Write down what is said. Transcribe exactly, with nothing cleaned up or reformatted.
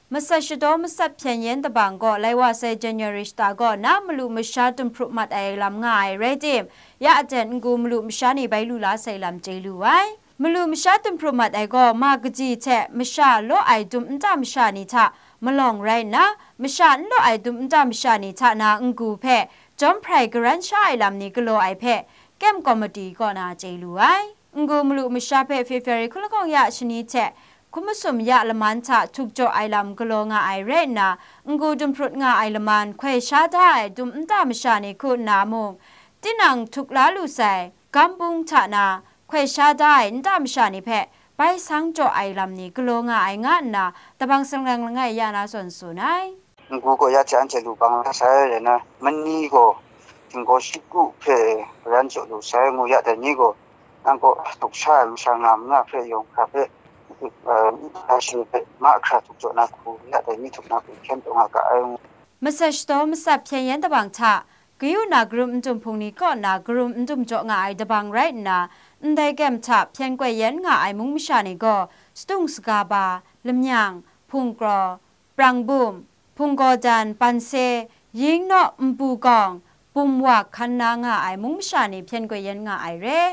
Masat shadaw masat hpyen yen dabang gaw lai wa sai January shata gaw na malu masha dumhprup mat ai lam nga ai rai tim, ya aten n-gu malu masha ni bai lu la sai lam chye lu ai. Malu masha dumhprup mat ai gaw ma kaji hte masha law ai dum nta masha ni hta malawng rai nna, masha n law ai dum nta masha ni hta na n-gu hpe jawm hprai garan sha ai lam ni galaw ai hpe, Kem Komiti kaw na chye lu ai. N-gu malu masha hpe February hkun lahkawng ya shani hte hkun masum ya laman hta htuk jaw ai lam galaw nga ai rai nna, n-gu dumhprut nga ai laman hkoi sha da ai dum nta masha ni hku nna mung, tinang htuk la lu sai, gambung hta na, hkoi sha da ai nta masha ni hpe bai sang jaw ai lam ni galaw nga ai nga nna, Dabang Salang langai ya na zawn tsun ai. N-gu gaw ya hte anhte lu bang la sai, rai nna, mani gaw htinggaw shi kru hpe ran jaw lu sai, ngu ya dai ni gaw, nang gaw htuk sha ai masha nga manga hpe yawng hkra hpe, uh, shi hpe mahkra htuk jaw na hku, ya dai ni htuk na hku hkyen taw nga ga ai, ngu. Masat shadaw masat hpyen yen dabang hta, kayu na karum n dum hpung ni kaw na karum n dum jaw nga ai dabang rai nna, ndai Kem hta hpyen koi yen nga ai mung masha ni gaw, Sadung Saga Ba, Lamyang, Hpungkraw, Prangbum, Hpunggaw Dan, Panse, Yingnaw, Npu Gawng, Bumwak hkan na nga ai mung masha ni hpyen koi yen nga ai re.